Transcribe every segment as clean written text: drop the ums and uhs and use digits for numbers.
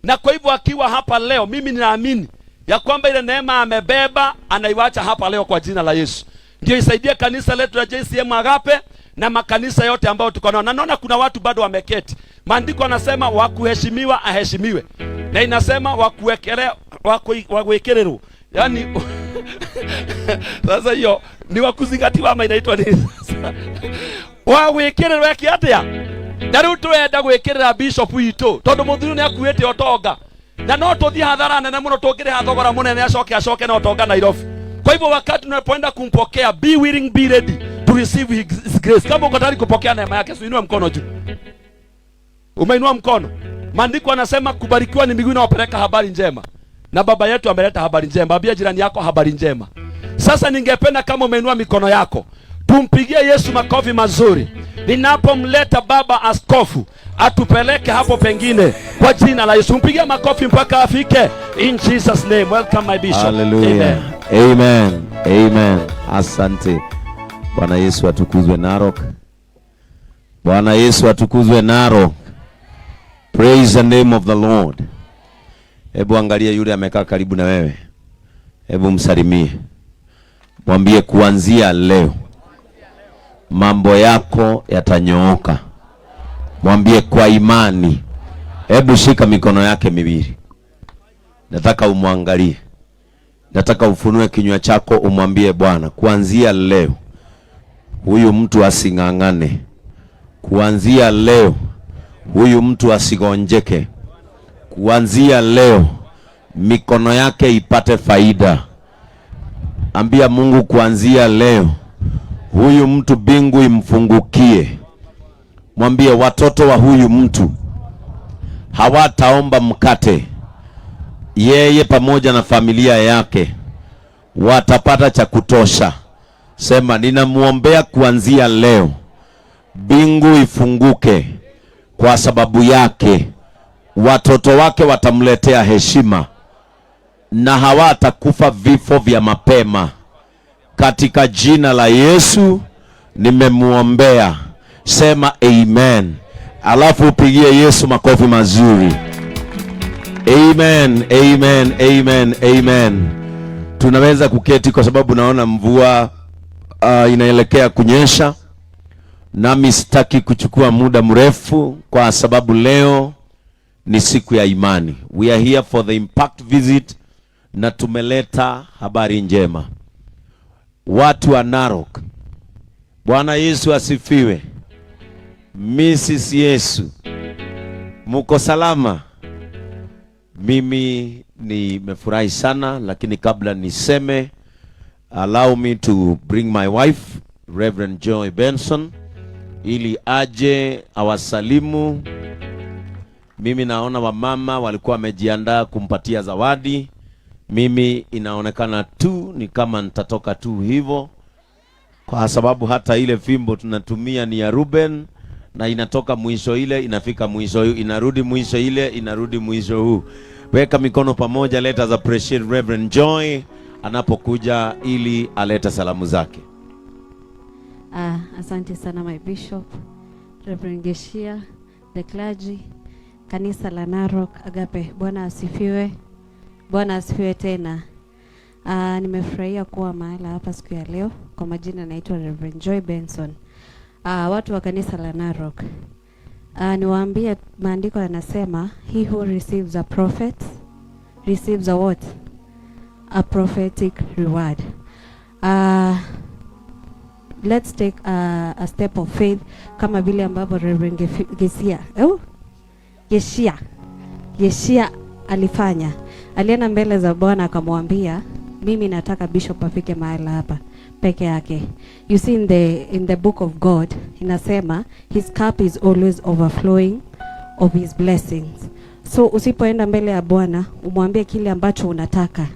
Na kwa hivyo akiwa hapa leo, mimi ninaamini ya kwamba ile neema amebeba anaiwacha hapa leo kwa jina la Yesu, ndio isaidie kanisa letu la JCM Agape na makanisa yote ambayo tuko nao. Na naona kuna watu bado wameketi. Maandiko anasema wakuheshimiwa aheshimiwe, na inasema wakuwekele wakuwekelelwa, yaani sasa hiyo ni wakuzingatiwa ama inaitwa nini sasa? Wagwikĩrĩrwo eke atĩa? Na rĩu tũrenda gwĩkĩrĩra bishop witũ tondũ mũthuri nĩ akuĩte ũtonga, na no tũthiĩ hathara nene mũno tũngĩrĩha thogora mũnene acoke na ũtonga Nairobi. Kwa hivyo wakati tunapoenda kumpokea, be willing, be ready to receive his grace. Kama uko tayari kupokea neema yake, uinue mkono juu. Umeinua mkono. Maandiko anasema kubarikiwa ni miguu inayopeleka habari njema, na baba yetu ameleta habari njema. Ambia jirani yako habari njema. Sasa ningependa kama umeinua mikono yako, tumpigie Yesu makofi mazuri ninapomleta baba askofu atupeleke hapo pengine kwa jina la Yesu. Mpigie makofi mpaka afike. In Jesus name. Welcome, my bishop. Hallelujah. Amen. Amen. Amen. Asante. Bwana Yesu atukuzwe, Narok. Bwana Yesu atukuzwe, Narok. Praise the name of the Lord. Hebu angalia yule amekaa karibu na wewe. Hebu msalimie. Mwambie kuanzia leo mambo yako yatanyooka. Mwambie kwa imani. Hebu shika mikono yake miwili. Nataka umwangalie. Nataka ufunue kinywa chako umwambie Bwana, kuanzia leo huyu mtu asing'ang'ane. Kuanzia leo huyu mtu asigonjeke. Kuanzia leo mikono yake ipate faida. Ambia Mungu, kuanzia leo huyu mtu mbingu imfungukie. Mwambie watoto wa huyu mtu hawataomba mkate, yeye pamoja na familia yake watapata cha kutosha. Sema, ninamwombea kuanzia leo mbingu ifunguke kwa sababu yake, watoto wake watamletea heshima na hawatakufa vifo vya mapema. Katika jina la Yesu nimemwombea. Sema amen, alafu upigie Yesu makofi mazuri. Amen, amen, amen, amen. Tunaweza kuketi kwa sababu naona mvua inaelekea kunyesha, nami sitaki kuchukua muda mrefu kwa sababu leo ni siku ya imani. We are here for the impact visit na tumeleta habari njema. Watu wa Narok, Bwana Yesu asifiwe. Mrs. Yesu, muko salama? Mimi nimefurahi sana, lakini kabla niseme, allow me to bring my wife, Reverend Joy Benson, ili aje awasalimu. Mimi naona wamama walikuwa wamejiandaa kumpatia zawadi. Mimi inaonekana tu ni kama nitatoka tu hivyo, kwa sababu hata ile fimbo tunatumia ni ya Ruben na inatoka mwisho ile inafika mwisho huu, inarudi mwisho ile inarudi mwisho huu. Weka mikono pamoja, let us appreciate Reverend Joy anapokuja ili alete salamu zake. Ah, asante sana, my bishop, Reverend Geshia, the clergy, kanisa la Narok Agape. Bwana asifiwe. Bwana asifiwe tena. Ah, nimefurahia kuwa mahala hapa siku ya leo. Kwa majina naitwa Reverend Joy Benson. Ah, watu wa kanisa la Narok. Ah, niwaambie maandiko yanasema, "He who receives a prophet receives a what? A prophetic reward." Let's take a step of faith kama vile ambavyo Reverend Gesia, oh? Yeshia alifanya. Alienda mbele za Bwana akamwambia, "Mimi nataka bishop afike mahali hapa peke yake." You see, in the book of God inasema his cup is always overflowing of his blessings. So usipoenda mbele ya Bwana umwambie kile ambacho unataka,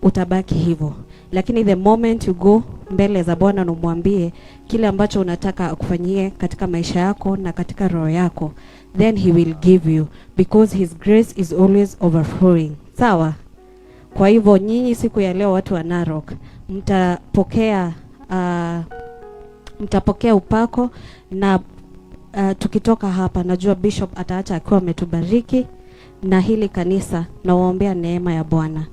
utabaki hivyo, lakini the moment you go mbele za Bwana na umwambie kile ambacho unataka akufanyie katika maisha yako na katika roho yako, then he will give you because his grace is always overflowing. Sawa? Kwa hivyo nyinyi siku ya leo, watu wa Narok, mtapokea upako na tukitoka hapa najua bishop ataacha akiwa ametubariki. Na hili kanisa nawaombea neema ya Bwana,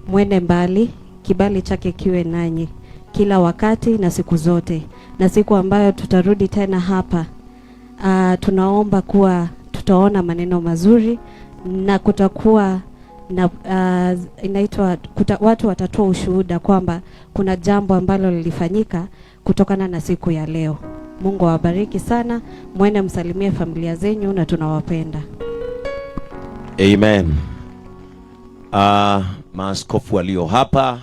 mwende mbali, kibali chake kiwe nanyi kila wakati na siku zote, na siku ambayo tutarudi tena hapa, tunaomba kuwa tutaona maneno mazuri na kutakuwa na inaitwa watu watatoa ushuhuda kwamba kuna jambo ambalo lilifanyika kutokana na siku ya leo. Mungu awabariki sana, mwende msalimie familia zenyu na tunawapenda. Amen. Maaskofu walio hapa,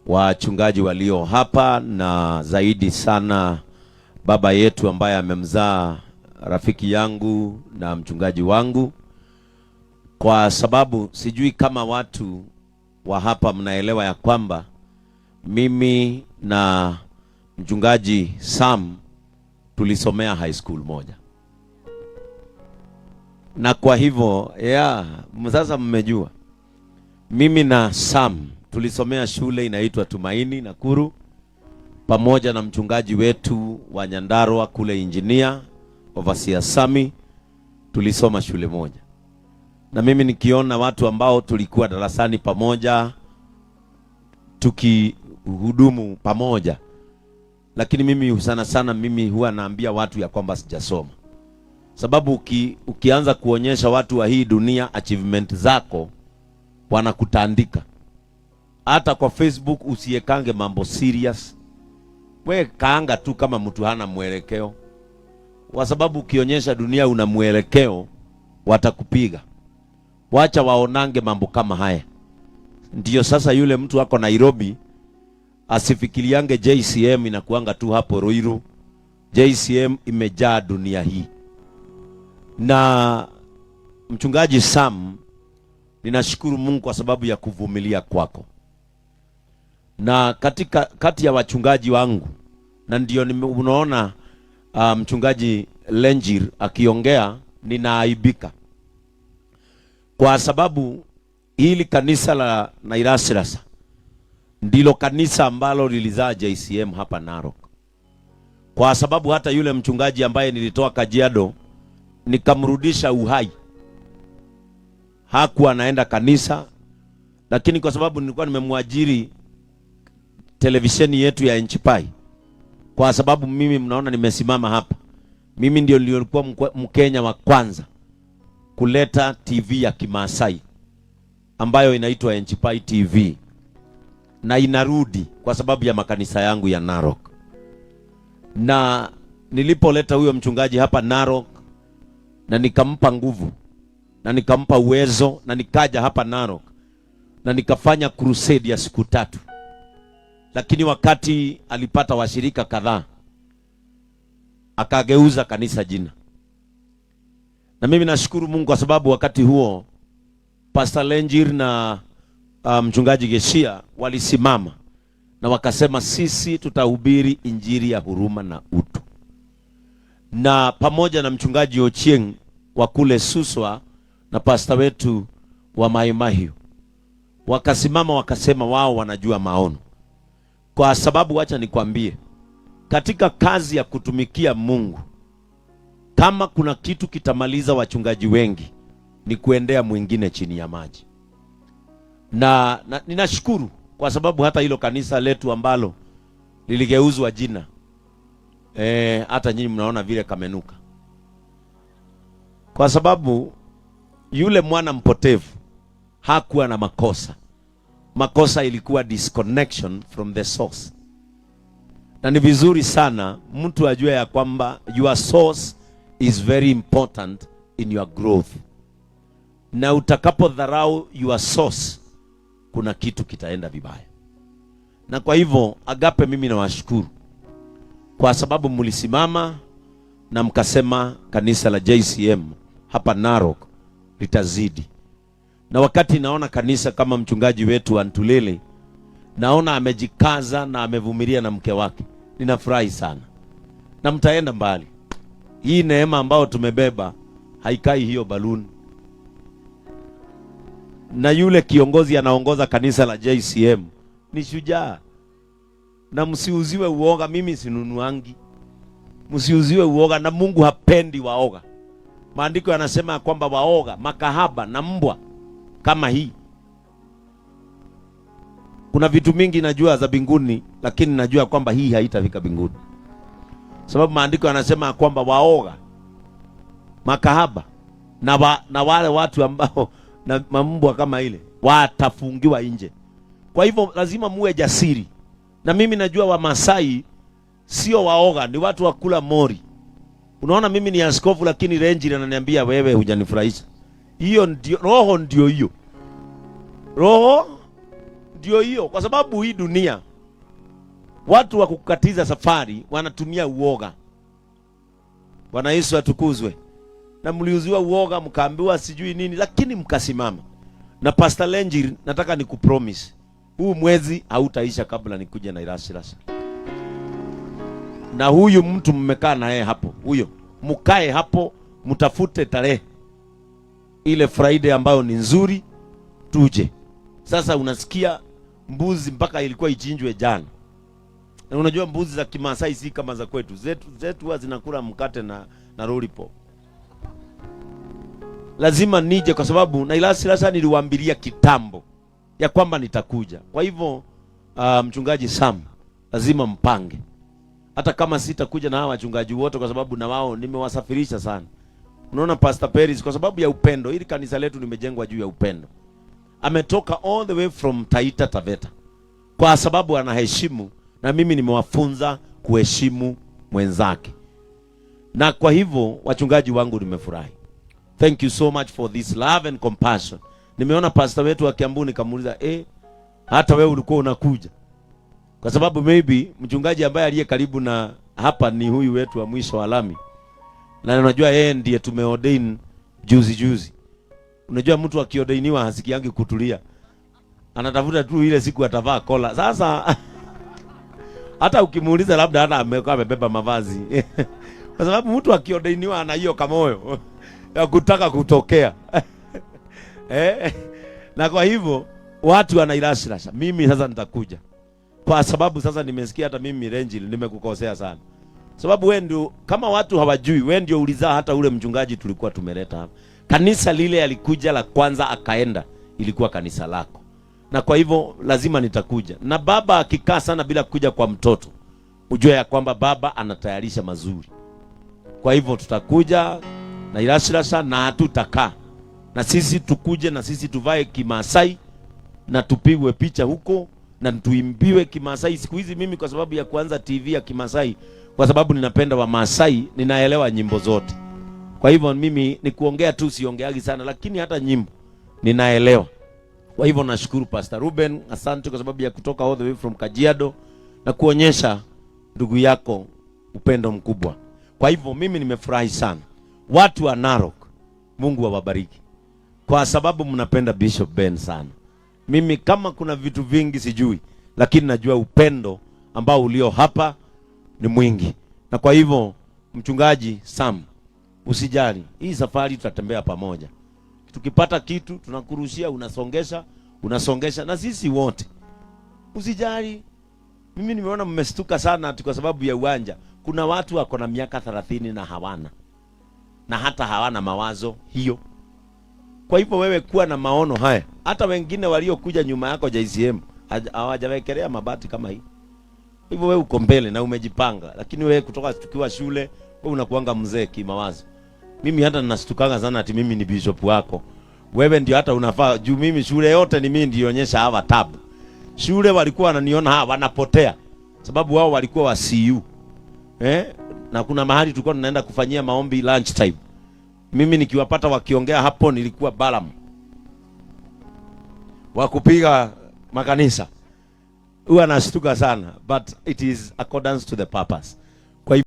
wachungaji walio hapa, na zaidi sana baba yetu ambaye amemzaa rafiki yangu na mchungaji wangu, kwa sababu sijui kama watu wa hapa mnaelewa ya kwamba mimi na mchungaji Sam tulisomea high school moja, na kwa hivyo, yeah, sasa mmejua mimi na Sam tulisomea shule inaitwa Tumaini Nakuru, pamoja na mchungaji wetu wa Nyandarua kule, Engineer Overseer Sami, tulisoma shule moja. Na mimi nikiona watu ambao tulikuwa darasani pamoja tukihudumu pamoja, lakini mimi sana sana mimi huwa naambia watu ya kwamba sijasoma, sababu ukianza kuonyesha watu wa hii dunia achievement zako, wanakutandika. Hata kwa Facebook usiekange mambo serious, we kaanga tu kama mtu hana mwelekeo, kwa sababu ukionyesha dunia una mwelekeo watakupiga. Wacha waonange mambo kama haya. Ndiyo sasa yule mtu ako Nairobi asifikiriange JCM inakuanga tu hapo Ruiru. JCM imejaa dunia hii. Na mchungaji Sam, ninashukuru Mungu kwa sababu ya kuvumilia kwako. Na katika kati ya wachungaji wangu, na ndio unaona mchungaji Lenjir akiongea ninaaibika, kwa sababu hili kanisa la Nairasirasa ndilo kanisa ambalo lilizaa JCM hapa Narok, kwa sababu hata yule mchungaji ambaye nilitoa Kajiado nikamrudisha uhai, hakuwa anaenda kanisa, lakini kwa sababu nilikuwa nimemwajiri televisheni yetu ya Enchipai, kwa sababu mimi mnaona nimesimama hapa, mimi ndio nilikuwa Mkenya wa kwanza kuleta TV ya Kimaasai ambayo inaitwa Enchipai TV, na inarudi kwa sababu ya makanisa yangu ya Narok. Na nilipoleta huyo mchungaji hapa Narok na nikampa nguvu na nikampa uwezo na nikaja hapa Narok na nikafanya crusade ya siku 3, lakini wakati alipata washirika kadhaa akageuza kanisa jina. Na mimi nashukuru Mungu kwa sababu wakati huo Pastor Lenjir na mchungaji Geshia walisimama na wakasema sisi tutahubiri injili ya huruma na utu, na pamoja na mchungaji Ochieng wa kule Suswa na pasta wetu wa Mai Mahiu wakasimama wakasema wao wanajua maono. Kwa sababu wacha nikwambie, katika kazi ya kutumikia Mungu, kama kuna kitu kitamaliza wachungaji wengi ni kuendea mwingine chini ya maji. Na ninashukuru kwa sababu hata hilo kanisa letu ambalo liligeuzwa jina, hata nyinyi mnaona vile kamenuka, kwa sababu yule mwana mpotevu hakuwa na makosa. Makosa ilikuwa disconnection from the source. Na ni vizuri sana mtu ajue ya kwamba your source is very important in your growth. Na utakapodharau your source, kuna kitu kitaenda vibaya. Na kwa hivyo Agape, mimi nawashukuru kwa sababu mlisimama na mkasema kanisa la JCM hapa Narok litazidi. Na wakati naona kanisa kama mchungaji wetu Antulele, naona amejikaza na amevumilia na mke wake, ninafurahi sana. Na mtaenda mbali. Hii neema ambayo tumebeba haikai hiyo baluni. Na yule kiongozi anaongoza kanisa la JCM ni shujaa. Na msiuziwe uoga, mimi sinunuangi. Msiuziwe uoga, na Mungu hapendi waoga. Maandiko yanasema kwamba waoga, makahaba na mbwa kama hii. Kuna vitu mingi najua za mbinguni, lakini najua kwamba hii haitafika mbinguni, sababu maandiko yanasema kwamba waoga, makahaba na wale watu ambao na mambwa kama ile watafungiwa nje. Kwa hivyo lazima muwe jasiri, na mimi najua Wamasai sio waoga, ni watu wa kula mori. Unaona, mimi ni askofu, lakini Renji ananiambia wewe hujanifurahisha. Hiyo ndio roho, ndio hiyo roho, ndio hiyo, kwa sababu hii dunia watu wa kukatiza safari wanatumia uoga. Bwana Yesu atukuzwe. Na mliuziwa uoga, mkaambiwa sijui nini, lakini mkasimama. Na Pastor Lenjir, nataka nikupromise huu mwezi hautaisha kabla nikuje na Irasirasa. Na huyu mtu mmekaa na yeye hapo, huyo mkae hapo, mtafute tarehe ile Friday ambayo ni nzuri, tuje. Sasa unasikia mbuzi mpaka ilikuwa ichinjwe jana. Na unajua mbuzi za Kimasai si kama za kwetu. Zetu huwa zinakula mkate na lollipop. Lazima nije kwa sababu na Irasirasa niliwaambilia kitambo ya kwamba nitakuja. Kwa hivyo mchungaji Sam lazima mpange. Hata kama sitakuja na hawa wachungaji wote, kwa sababu na wao nimewasafirisha sana. Unaona Pastor Peris, kwa sababu ya upendo, ili kanisa letu limejengwa juu ya upendo. Ametoka all the way from Taita Taveta kwa sababu anaheshimu, na mimi nimewafunza kuheshimu mwenzake. Na kwa hivyo wachungaji wangu nimefurahi. Thank you so much for this love and compassion. Nimeona pastor wetu wa Kiambu nikamuuliza, hata wewe ulikuwa unakuja? Kwa sababu maybe mchungaji ambaye aliye karibu na hapa ni huyu wetu wa mwisho wa lami. Na unajua yeye ndiye tumeordain juzi juzi. Unajua mtu akiordainiwa hasikiangi kutulia. Anatafuta tu ile siku atavaa kola. Sasa hata ukimuuliza labda hata amekuwa amebeba mavazi. Kwa sababu mtu akiordainiwa ana hiyo kamoyo ya kutaka kutokea. Na kwa hivyo watu wanairasirasha. Mimi sasa nitakuja. Kwa sababu sasa nimesikia hata mimi Renjil nimekukosea sana. Sababu wewe ndio, kama watu hawajui, wewe ndio ulizaa hata ule mchungaji tulikuwa tumeleta hapa. Kanisa lile alikuja la kwanza akaenda, ilikuwa kanisa lako. Na kwa hivyo lazima nitakuja. Na baba akikaa sana bila kuja kwa mtoto, ujue ya kwamba baba anatayarisha mazuri. Kwa hivyo tutakuja na Irasirasa na hatutakaa. Na sisi tukuje na sisi tuvae Kimasai na tupigwe picha huko na tuimbiwe Kimasai. Siku hizi mimi kwa sababu ya kuanza TV ya Kimasai, kwa sababu ninapenda wa Masai, ninaelewa nyimbo zote. Kwa hivyo mimi ni kuongea tu, siongeagi sana, lakini hata nyimbo ninaelewa. Kwa hivyo nashukuru Pastor Ruben, asante kwa sababu ya kutoka all the way from Kajiado na kuonyesha ndugu yako upendo mkubwa. Kwa hivyo mimi nimefurahi sana. Watu wa Narok, Mungu awabariki. Kwa sababu mnapenda Bishop Ben sana. Mimi kama kuna vitu vingi sijui, lakini najua upendo ambao ulio hapa ni mwingi. Na kwa hivyo mchungaji Sam, usijali, hii safari tutatembea pamoja. Tukipata kitu tunakurushia, unasongesha, unasongesha na sisi wote. Usijali. Mimi nimeona mmestuka sana ati kwa sababu ya uwanja. Kuna watu wako na miaka 30 na hawana. Na hata hawana mawazo hiyo. Kwa hivyo wewe kuwa na maono haya. Hata wengine waliokuja nyuma yako JCM hawajawekelea mabati kama hii. Hivyo wewe uko mbele na umejipanga. Lakini wewe kutoka tukiwa shule, wewe unakuanga mzee kimawazo. Mimi hata ninashtukanga sana ati mimi ni bishop wako. Wewe ndio hata unafaa, juu mimi shule yote ni mimi nilionyesha hawa tabu. Shule walikuwa wananiona hawa wanapotea, sababu wao walikuwa wa CU. Na kuna mahali tulikuwa tunaenda kufanyia maombi lunch time. Mimi nikiwapata wakiongea hapo nilikuwa Balaam wa kupiga makanisa. Huwa nashtuka sana, but it is accordance to the purpose.